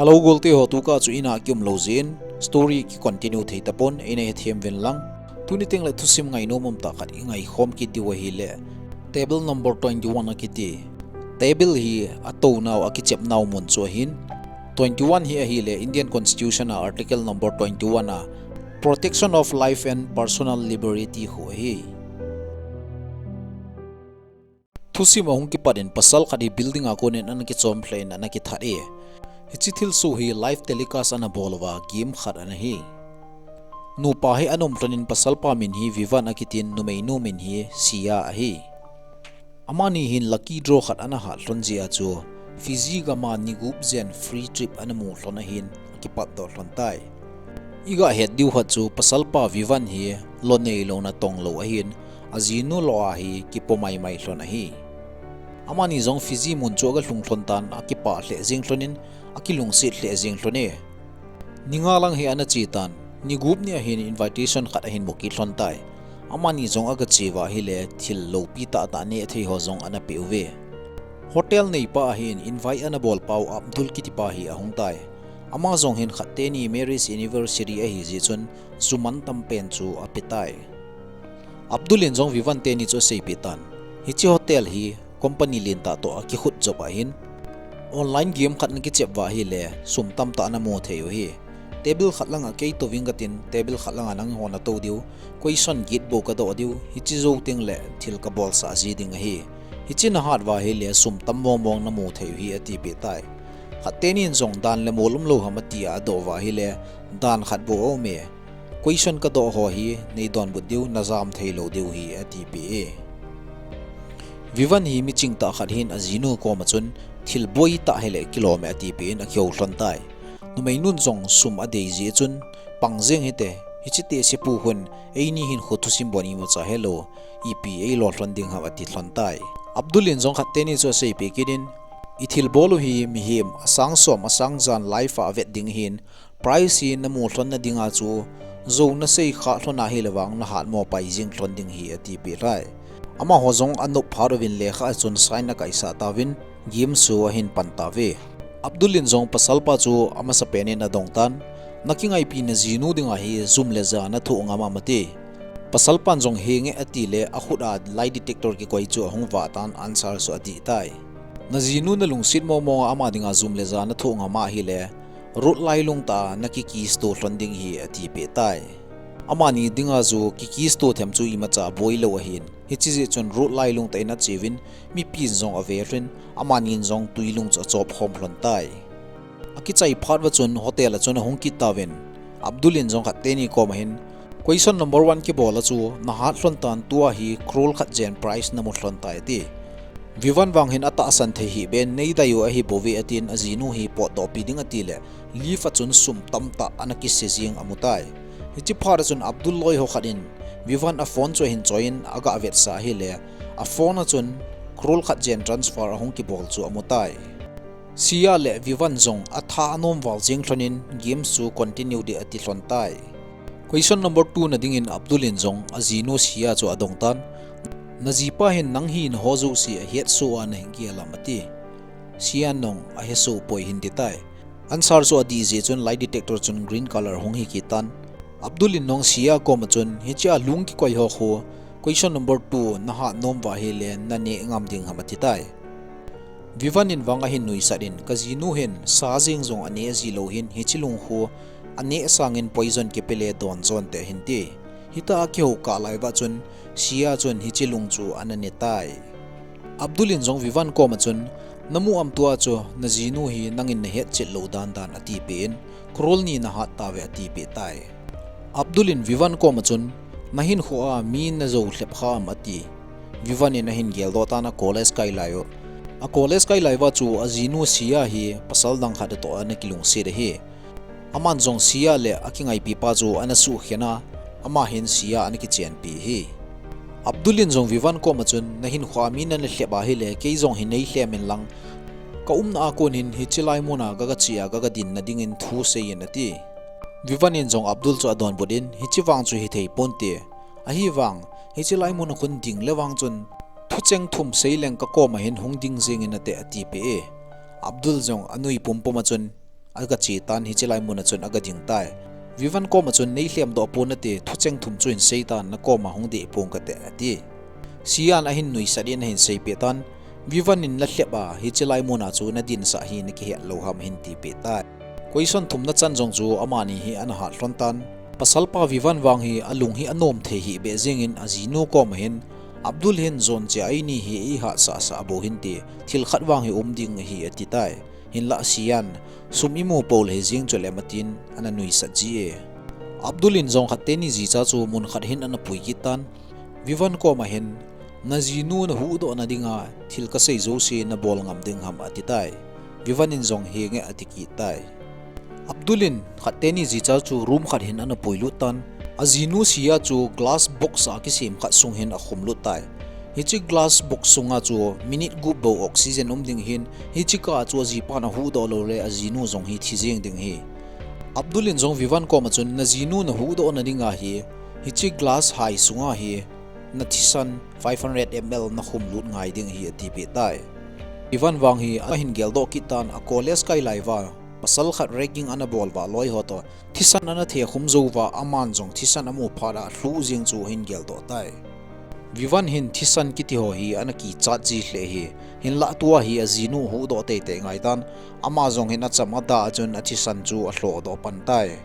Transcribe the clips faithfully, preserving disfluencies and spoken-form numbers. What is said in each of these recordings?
Hello, golte ho, tuka chu ina kium lou jeh in story ki continue thei tapon, eina hethem uvin lang. Tuni tengle thusim ngainom umtah khat i ngaikhom kit diu ahile, table number twenty-one akiti. Table hi atounau, akichepnau mun chu ahin. Twenty-one hi ahile Indian Constitution a Article number twenty-one a Protection of Life and Personal Liberty khu ahi. Thusim ahung kipat in pasal khat hi building a konin ana kichom lheh in ana kithat e. Hiche thilsoh hi live telecast ana bol uva game khat ana hi. Nupa hi ana um lhon in, pasalpa min hi Vivan akitin, numeinu min hi Sia ahi. Amani hin lucky draw khat ana hat lhon jeh a chu Fiji gam a ni gup jen free trip ana mu lhon ahin, akipatdoh lhon tai. I gahet diu khat chu pasalpa Vivan hi lo neilou, natong lou ahin, ajinu lo a hi kipo maimai lhon ahi. Amani jong Fiji mun chu aga lhung lhon tan, akipah lheh jeng lhon in, akilungset lheh jeng lhon e. Ni nga lang hi ana che tan, ni gup ni ahin invitation khat ahin mu kit lhon tai. Amani jong aga che uva ahile thil loupi tahtah neh thei ho jong ana peh uve. Hotel neipa ahin invite ana bolpau Abdul kitipa hi ahung tai. Ama jong hin khat teni marriage anniversary ahi jeh chun ju mantam pen chu ape tai. Abdul in jong Vivan teni chu aseipeh tan, hiche hotel hi company lentah toh akikhut jop ahin, online game khat ana kichep uva ahile sum tamtah ana mu thei u ahi. Table khat langa kei touving katin, table khat langa nangho natou diu, question get bou kadoh diu, hiche jou tengle thil kabolsah ji ding ahi. Hiche nahat uva ahile sum tam mongmong namu thei u ahi, atipeh tai. Khat tenin jong dan le mol umlou ham atia adoh uva ahile, dan khat bou aume. Question kadoh ho hi neidonbut diu, najam theilou diu ahi, atipeh e. Vivan hi miching tah khat hin ajinu koma chun, thil boitah hile kilom e, atipeh in akihou lhon tai. Numeinun jong sum adei jeh chun, pang jeng hite, hiche tehsepu khun eini hinkho thusim bon imacha helou, ipi eilo lhon ding ham, ati lhon tai. Abdul in jong khat teni chu aseipeh kit in, ithilbol u hi mihem asang som asang jan live a avet ding ahin, prize hi namu lhonna dinga chu, jou nasei kha lhon ahile vang nahatmo pai jeng lhon ding ahi, atipeh tai. Amaho jong anop phat uvin lekha a chun sign akaisah tauvin, game chu ahin pan tauve. Abdul in jong pasalpa chu amasapen in adong tan, nakingaipi najinu dinga hi jum le ja nathoh ngam am, ati. Pasalpan jong henge atile akhut a lie detector kikoi chu ahung vah tan, answer chu adih tai. Najinu nalungset mongmong a ama dinga jum le ja nathoh ngam ahile, road lailung tah a naki kiss to lhon ding ahi, atipeh tai. Amani dinga chu ki kiss to them chu imacha boilou ahin, hiche jeh chun road lailung tah in acheuvin, mipin jong ave lhon, amanin jong twilung chu achop khom lhon tai. Akichai phat uva chun hotel a chun ahung kit tauvin, Abdul in jong khat teni koma hin, question number one kibol a chu nahat lhon tan, tua hi crore khat jen prize namu lhon tai, ati. Vivan vang hin atahsan thei hih ben, neidai u ahi bouve, atin ajinu hi potdohpi ding atile, lift a chun sum tamtah ana kise jeng amu tai. Hiche phat a chun Abdul loiho khat in Vivan a phone chu ahin choi in aga vetsah ahile, a phone a chun crore khat jen transfer ahung kibol chu amu tai. Sia le Vivan jong atha anom val jeng lhon in game chu continue ding ati lhon tai. Question number two na dingin Abdul in jong ajinu Sia chu adong tan, najipa hin nang hi naho jouse ahetsoh a nagel am, ati. Sia in jong ahesoh poi ahin ti tai. Answer chu adih jeh chun lie detector chun green color hung hi kit tan. Abdul in jong Sia koma chun, hiche a lung kikoi ho khu, question number two nahat nom uva ahile naneh ngam ding ham, ati tai. Vivan in vang ahin nuisat in, kajinu hin sa jeng jong aneh jilou hin, hiche lung khu aneh sangin poison kipe le don jon te ahin ti. Hitah a kihou kah lai uva chun, Sia chun hiche lung chu ana ne tai. Abdul in jong Vivan koma chun, namu am tua chu, najinu hi nangin nahetchet lou dandan, atipeh in, crore ni nahat tauve, atipeh tai. Abdul in Vivan koma chun, nahinkho a mi najou lhep kha am, ati. Vivan in ahin geldoh tan, a college kai lai u. A college kai lai uva chu ajinu Sia hi pasal dang khat toh ana kilungset ahi. Aman jong Sia le akingaipipa chu ana suhkhen a, ama hin Sia ana kichenpi ahi. Abdul in jong Vivan koma chun, nahinkho a mi nana lhep ahile, kei jong hin neilhem in lang, kaumna a kon hin hiche lai muna kaga che a kaga dinna dingin thu seiyin, ati. Vivan in jong Abdul chu adonbut in, hiche vang chu hithei ponte. Ahivang, hiche lai muna khun ding le vang chun, thucheng thum seileng kakoma hin hung ding jengin nate, atipeh e. Abdul jong anui pumpum a chun, Aga che tan hiche lai mun a chun aga ding tai. Vivan kom a chun nei lhem doh pon nate, thucheng thum chu hin sei tan, na kom a hung deh pong kate ati. Sian ahin nuisat in ahin seipeh tan, Vivan in na lhep a, hiche lai mun a chu na dinsah hi na kihet lou ham ahin tipeh tai. Question thumna chan jong chu amani hi ana hat lhon tan. Pasal pa Vivan vang hi alung hi anom thei hih beh jeng in ajinu kom a hin, Abdul hin jon che a eini hi eihat sah sah bou hinte, thil khat vang hi um ding ahi ati tai. Hinlah Sian, sum imu pou le jeng chu lem atin, ana nuisat ji e. Abdul in jong khat teni jicha chu mun khat hin ana pui kit tan. Vivan kom a hin, na jinu na huhdoh na dinga, thil kasei jouse na bol ngam ding ham ati tai. Vivan in jong henge ati kit tai. Abdul in khat teni jicha chu room khat hin ana pui lut tan. Ajinu Sia chu glass box a kisem khat sung hin akhum lut tai. Hiche glass box sunga chu minute gup bou oxygen um ding hin, hiche kah a chu ajipan ahuhdoh lou le ajinu jong hi thi jeng ding hi. Abdul in jong Vivan kom a chun na jinu na huhdoh na dinga hi, hiche glass hai sunga hi, na thisan five hundred M L na khum lut ngai ding hi atipeh tai. Vivan vang hi ahin geldoh kit tan a college kai lai uva, pasal khat ragging ana bol uva loi ho toh, thisan ana the khum jou uva aman jong thisan amu phat a lhuh jeng chu ahin geldoh tai. Vivan hin thisan kiti ho hi ana kichat ji lheh hi, hinlah tua hi ajinu huhdoh teitei ngai tan, ama jong hin acham ada a chun athisan chu alhoh doh pan tai.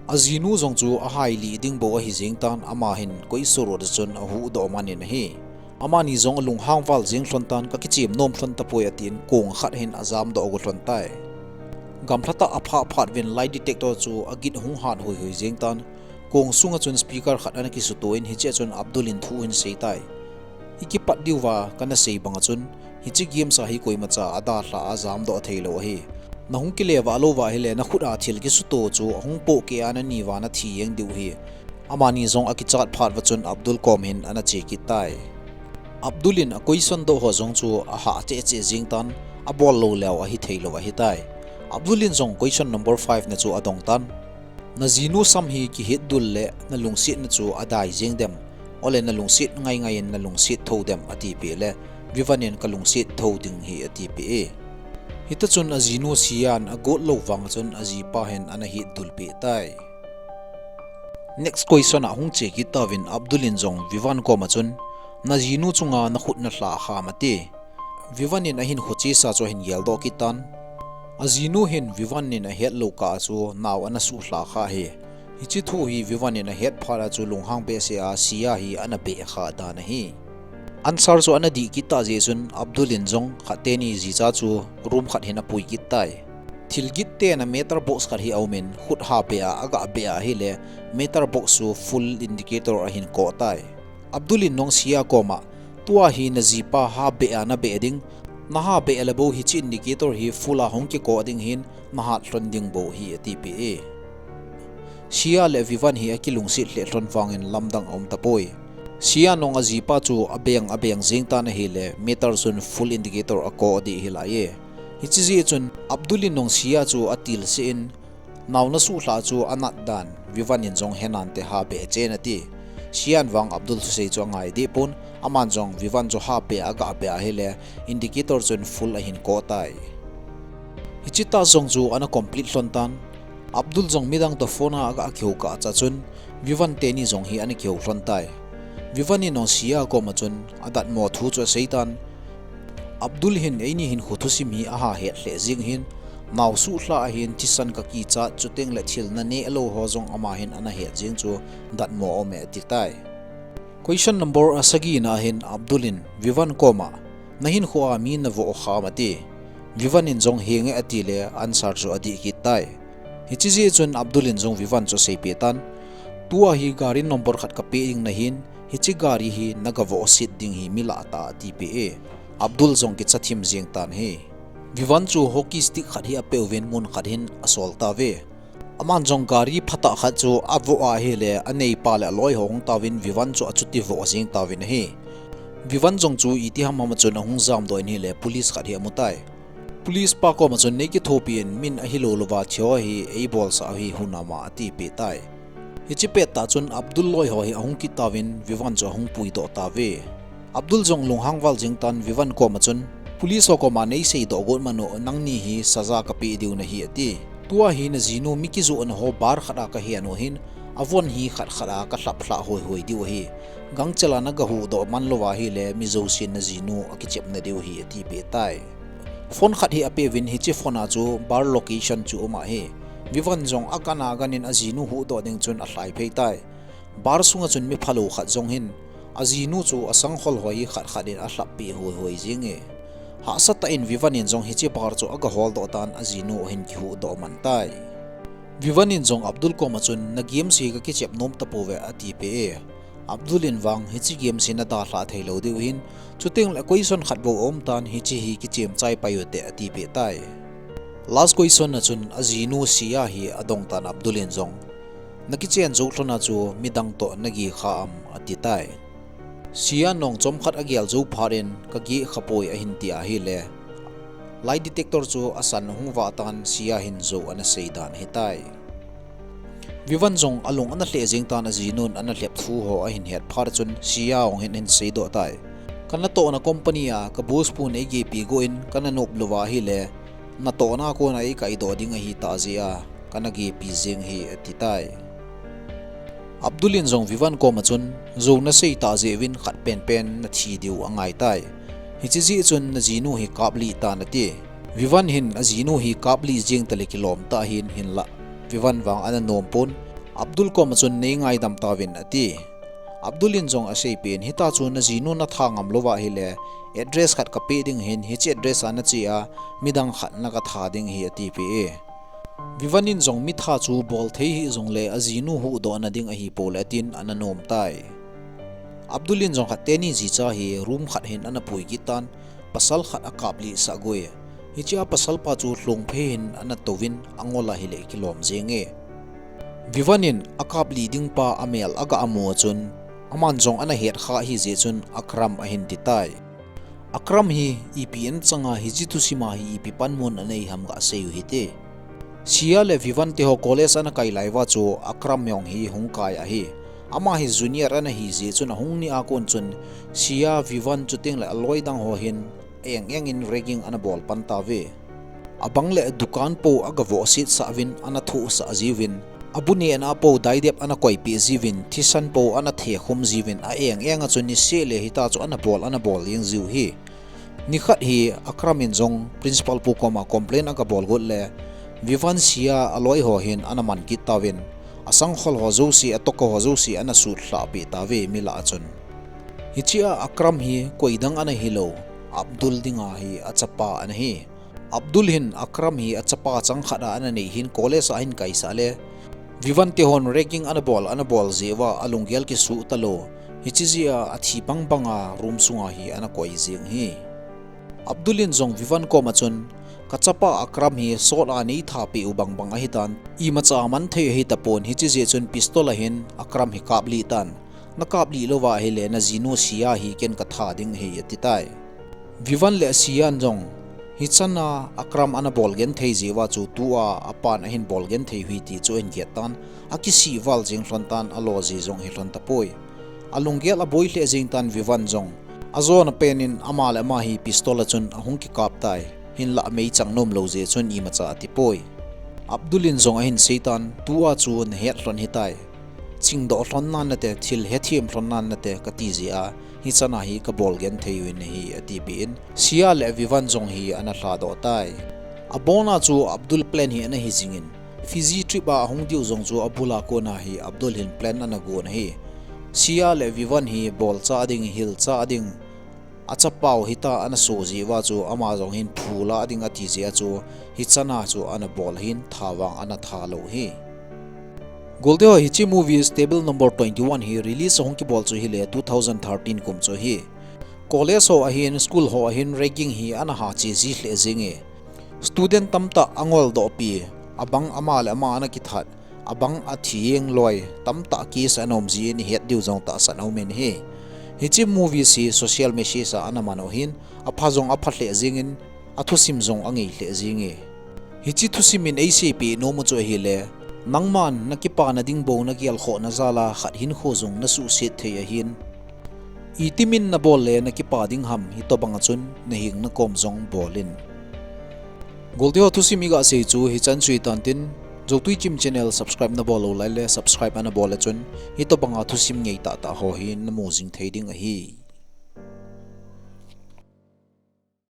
Ajinu jong chu ahai lih ding bou ahi jeng tan, ama hin koi surut a chun ahuhdoh man in ahi. Amani jong alunghang val jeng lhon tan, ka kichem nom lhon tapoi atin kong khat hin ajam doh gu lhon tai. Gamlha tah a aphah phat uvin lie detector chu agit hung hat hoi hoi jeng tan, kong sunga chun speaker khat ana kisuto in hiche a chun Abdul in thu ahin sei tai. I kipat diu va kana sei bang a chun, hiche game sa hi koimacha adalha a jamdoh thei lou ahi. Na hung kile va lou va ahile na khut a thil kisuto chu ahung pohkeh a na ni va na thi jeng diu ahi. Amani jong akichat phat uva chun Abdul kom hin ana che kit tai. Abdul in a question doh ho jong chu ahah cheh cheh jeng tan, abol lou leu ahi thei lou ahi tai. Abdul in jong question number five na chu adong tan. Na jinu sam hi kihet dul le na lungsetna chu adai jeng dem? Ole na lungset ngai ngai in na lungset tho dem atipeh le, Vivan in ka lungset tho ding hi atipeh e. Hita chun ajinu Sian agot lou vang chun ajipa hin ana het dul peh tai. Next question a hung che kit tauvin Abdul in jong Vivan kom a chun, na jinu chunga na khut na lha kham ati. Vivan in ahinkho chesa chu ahin geldoh kit tan. Ajinu hin Vivan in ahet lou kah a chu nao ana suhlha kha hi. Hiche thu hi Vivan in ahet phat a chu lunghang behseh a Sia hi ana beh kha dan ahi. Answer chu ana dih kit tah jeh chun Abdul in jong khat teni jicha chu room khat hin apui kit tai. Thil gitte na meter box khat hi aum in, khut ha beh a aga beh a ahile meter box chu full indicator ahin koh tai. Abdul in jong Sia kom a, tua hi na jipa ha beh a na beh ding, na ha beh le bou hiche indicator hi full a hung kikoh ding hin, na hat lhon ding bou hi atipeh e. Sia le Vivan hi akilungset lheh lhon vangin lamdang aum tapoi. Sia in jong ajipa chu abeng abeng jeng tan ahile meter chun full indicator akoh ding hilai e. Hiche jeh chun Abdul in jong Sia chu atilse in, nao na suhlha chu anat dan Vivan in jong henante ha beh chen ati. Sia in vang Abdul thusei chu angai deh pon, aman jong Vivan chu ha beh a aga beh ahile indicator chun full ahin koh tai. Hiche task jong chu ana complete lhon tan. Abdul jong midang toh phone a aga kihou kah cha chun Vivan teni jong hi ana kihou lhon tai. Vivan in jong Sia kom a chun adatmo thu chu asei tan. Abdul hin eini hinkho thusim hi aha het lheh jeng hin, nao suhlha ahin thisan kakichat chuteng le thil naneh lou ho jong ama hin ana het jeng chu datmo aume ati tai. Question number asagi na hin Abdul in Vivan kom a, na hinkho a mi navoh kham ati. Vivan in jong henge atile answer chu adih kit tai. Hiche jeh chun Abdul in jong Vivan chu aseipeh tan. Tua hi gari number khat kapeh ding nahin, hiche gari hi nagavoh set ding hi mi lah tah atipeh e. Abdul jong kicha thim jeng tan ahi. Vivan chu hockey stick khat hi apeh uvin mun khat hin asol tauve. Aman jong gari phatah khat chu avoh ahile, aneipa le aloi ho hung tauvin Vivan chu achuti voh jeng tauvin ahi. Vivan jong chu itiham ham a chun ahung jamdoh in ahile, police khat hi amu tai. Police pa kom a chun nei kithopi in, min ahilou louva thi ho hi eibolsah u hi hunam a atipeh tai. Hiche pettah chun Abdul loi ho hi ahung kit tauvin Vivan chu ahung puidoh tauve. Abdul jong lunghang val jeng tan Vivan kom a chun, Police ho koma nei seidoh got man u, nangni hi saza kapeh diu nahi ati. Tua hi najinu mi kijoh na ho bar khat a kahen u hin, avon hi khat khat a kalhap lhah hoi hoi diu ahi. Gangchel a naga huhdoh man lou va ahile, mi jousen najinu akichepna diu ahi atipeh tai. Phone khat hi apeuvin, hiche phone a chu bar location chu um ahi. Vivan jong agan agan in ajinu huhdoh ding chun alhai phei tai. Bar sunga chun mi phalou khat jong hin, ajinu chu asangkhol ho hi khat khat in alhap peh hoi hoi jing e. Hahsa tah in Vivan in jong hiche bar chu aga holdoh tan ajinu ahin kihuhdoh man tai. Vivan in jong Abdul koma chun, na game se hi kakichep nom tapouve atipeh e. Abdul in vang hiche game se nadalhah thei lou diu hin, chuteng le question khat bou aum tan hiche hi kichem chai pai u te atipeh tai. Last question a chun ajinu Sia hi adong tan Abdul in jong, nakichen jou lhon a chu midang toh nageh kha am ati tai. Sia nong chomkhat agel jou phat in kageh kha poi ahin ti ahile, lie detector chu asan ahung vah tan Sia hin jou ana sei dan ahitai. Vivan jong alung ana lheh jeng tan ajinun ana lhep thu ho ahin het phat chun Sia jong hin ahin seidoh tai. Kanatohna company a ka boss pun eigepi got in kana nop lou va ahile, natohna a kona eikaidoh ding ahitah jeh a kana gepi jeng ahi ati tai. Abdul in jong Vivan koma chun, jou nasei tah jeh uvin khat penpen nathi diu angai tai. Hiche jeh chun najinu hi kaplih tan ati. Vivan hin ajinu hi kaplih jeng tale kilom tah ahin, hinlah Vivan vang ana nom pon. Abdul koma chun, nei ngaidam tauvin ati. Abdul in jong aseipeh in, hita chu najinu natha ngam lou va ahile, address khat kapeh ding ahin, hiche address a nache a midang khat naga tha ding ahi atipeh e. Vivan in jong mitha chu bol thei hih jongle ajinu huhdoh na ding ahipoi le atin ana nom tai. Abdul in jong khat teni jicha hi room khat hin ana pui kit tan, pasal khat akaplih sah got e. Hiche a pasal pa chu lhongphei hin ana touvin angol ahile kilom jeng e. Vivan in akaplih ding pa amel aga amu a chun, aman jong ana het kha ahijeh chun Akram ahin ti tai. Akram hi ipi ana chang a, hiche thusim a hi ipi panmun anei ham gasei u hite. Sia le Vivan te ho college ana kai lai uva chu Akram jong hi hung kai ahi. Ama hi junior ana hi jeh chun ahung ni a kon chun Sia, Vivan chuteng le aloi dang ho hin eng eng in ragging ana bol pan tauve. Abang le dukan po aga vohset sah uvin ana thohsah jiuvin, abu nehna po daidep ana koipeh jiuvin, thisan po ana thekhum jiuvin, a eng eng a chun niseh le hita chu ana bol ana bol jeng jiu hi. Nikhat hi Akram in jong principal pu koma complain aga bol got le, Vivan, Sia, aloi ho hin ana man kit tauvin, asangkhol ho jouse, atoka ho jouse ana sutlhah peh tauve mi lah a chun. Hiche a Akram hi koidang ana hilou, Abdul dinga hi achapa ana hi. Abdul hin Akram hi achapa chang khat a ana nei hin college a ahin kaisah le, Vivan te hon ragging ana bol, ana bol jeh uva alunggel kisuh talou. Hiche jeh a athi bang bang a room sunga hi ana koi jeng hi. Abdul in jong Vivan koma chun, kachapa Akram hi sot a neitha peh u bang bang ahitan, imacha man thei ahitapon, hiche jeh chun pistol a hin Akram hi kaplih tan. Nakaplih lou va ahile najinu Sia hi ken katha ding ahi ati tai. Vivan le Sia in jong, hichan a Akram ana bol genthei jeh uva chu tua apan ahin bol genthei u hi ti chu ahin het tan, akisih val jeng lhon tan, alo jeh jong hi lhon tapoi. Alunggel aboi lheh jeng tan Vivan jong, ajona pen in ama le ama hi pistol a chun ahung kikap tai, hinlah meichang nom lou jeh chun imacha atipoi. Abdul in jong ahin sei tan, tua chu nahet lhon ahitai. Chingdoh lhon nan nate, thil hethem lhon nan nate kati jeh a, hichan a hi kabol genthei u ahi atipeh in, Sia le Vivan jong hi ana lhadoh tai. Abona chu Abdul plan hi ana hi jingin, Fiji trip a ahung diu jong chu abul a kona hi Abdul hin plan ana gon ahi. Sia le Vivan hi bolcha ding, hilcha ding, achapau hita ana so jeh uva chu ama jong hin phu lah ding ati jeh a chu, hichan a chu ana bol ahin, tha vang ana tha lou hi. Golte ho, hiche movies Table Number Twenty-One hi release ahung kibol chu hile two thousand thirteen kum chu ahi. College ho ahin, school ho ahin ragging hi ana hache ji lheh jenge. Student tamtah angoldoh pi, abang ama le ama ana kithat, abang athi jeng loi, tamtah case ana um ji in ihet diu jong tahsan aumin ahi. Hiche movies hi social message a ana man u ahin, apha jong apha lheh jengin, athusim jong angei lheh jenge. Hiche thusim in eiseipeh nom u chu ahile, nangman nakipana ding bou nagelkhohna jal a khat hinkho jong nasuhset thei ahin, Itimin nabol le nakipa ding ham, hitobang a chun nahin nakom jong bol in. Golti ho thusim iga sei chu hichan chu hitan tin, Jotui Chim channel subscribe nabol lou lai le subscribe ana bol le chun, hitobang a thusim ngei tahtah ho hi namu jing thei ding ahi.